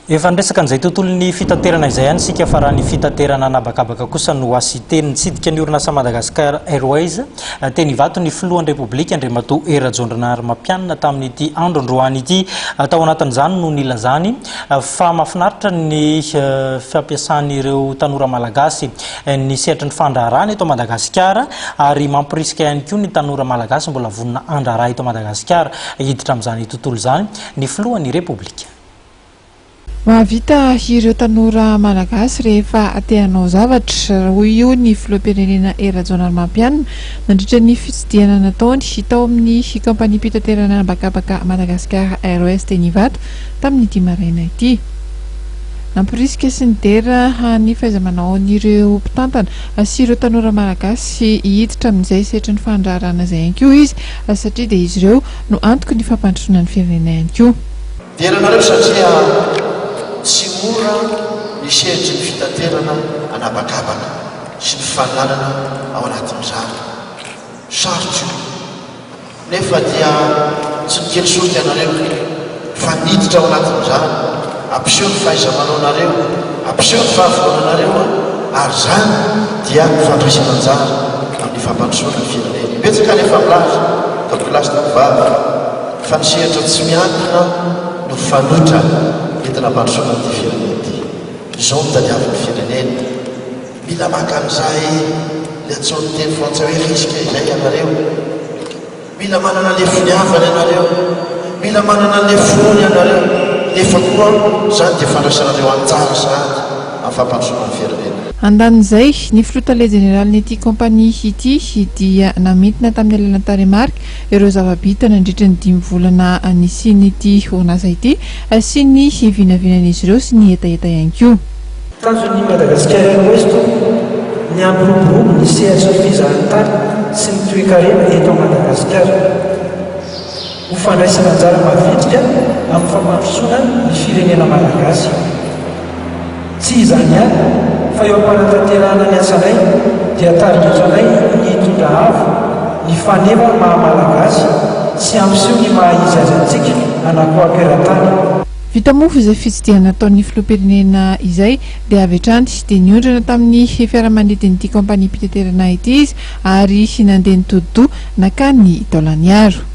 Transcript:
Efa niresaka an'izay tontolon'ny fitaterana izay ihany isika fa raha ny fitaterana an'habakabaka kosa no asian-teny. Nitsidika ny orinasa Madagascar Airways teny Ivato ny filohan'ny Repoblika Andriamatoa Hery Rajaonarimampianina tamin'ity andro androany ity. Tao anatin'izany no nilazany fa mahafinaritra ny fampiasan'ireo tanora malagasy ny sehatry ny fandraharahana eto Madagasikara ary mamporisika ihany koa ny tanora malagasy mbola vonona handraharaha eto Madagasikara hiditra amin'izany tontolo izany ny filohan'ny Repoblika. Mahavita ireo tanora malagasy rehefa te hanao zavatra, hoy io ny filoham-pirenena Hery Rajaonarimampianina nandritra ny fitsidihana nataony tao amin'ny kaompaniam-pitaterana an'habakabaka Madagascar Airways teny Ivato tamin'ity maraina ity. Namporisika sy nidera ny fahaiza-manaon'ireo mpitantana sy ireo tanora malagasy hiditra amin'izay sehatry ny fandraharahana izay ihany koa izy satria dia izy ireo no antoky ny fampandrosoana ny firenena ihany koa. Dera anareo satria tsy mora ny sehatry ny fitaterana an'habakabaka sy ny fananana ao anatin'izany. Sarotra io. Nefa dia tsy nikely solika ianareo fa niditra ao anatin'izany. Ampiseho ny fahaiza-manaonareo, ampiseho ny fahavononanareo ary izany dia fandraisana anjara amin'ny fampandrosoana ny firenena. Betsaka anefa milaza, tompokolahy sy tompokovavy, fa ny sehatra tsy miankina no fanoitra entina hampandrosoana an'ity firenena ity. Izao no tadiavin'ny firenena. Mila maka an'izay ilay antsoin'ny teny frantsay hoe risque izay ianareo. Mila manana le finiavana ianareo, mila manana le finoana ianareo, nefa koa izany dia fandraisanareo anjara sahady amin'ny fampandrosoana ny firenena. Andanin'izay, ny filoha tale jeneralin'ity kaompania ity dia namintina tamin'ny alalan'ny tarehimarika ireo zava-bita nandritra ny dimy volana nisian'ity orinasa ity sy ny vinavinan'izy ireo sy ny hetaheta ihany koa. Tanjon'ny Madagascar Airways tompoko ny hampiroborobo ny sehatry ny fizahantany sy ny toekarena eto Madagasikara. Ho fandraisana anjara mavitrika amin'ny fampandrosoana ny firenena malagasy. Tsy izany ihany fa eo am-panatanterahana ny asanay dia tarigetranay ny hitondra avo ny faneva maha Malagasy sy hampiseho ny maha izy azy antsika anakoako eran-tany. Vita mofo izay fitsidihana nataon'ny filoham-pirenena izay dia avy hatrany dia niondrana tamin'ny fiaramanidin'ity kaompaniam-pitaterana ity izy ary nandeha nitodi-doha nankany Taolagnaro.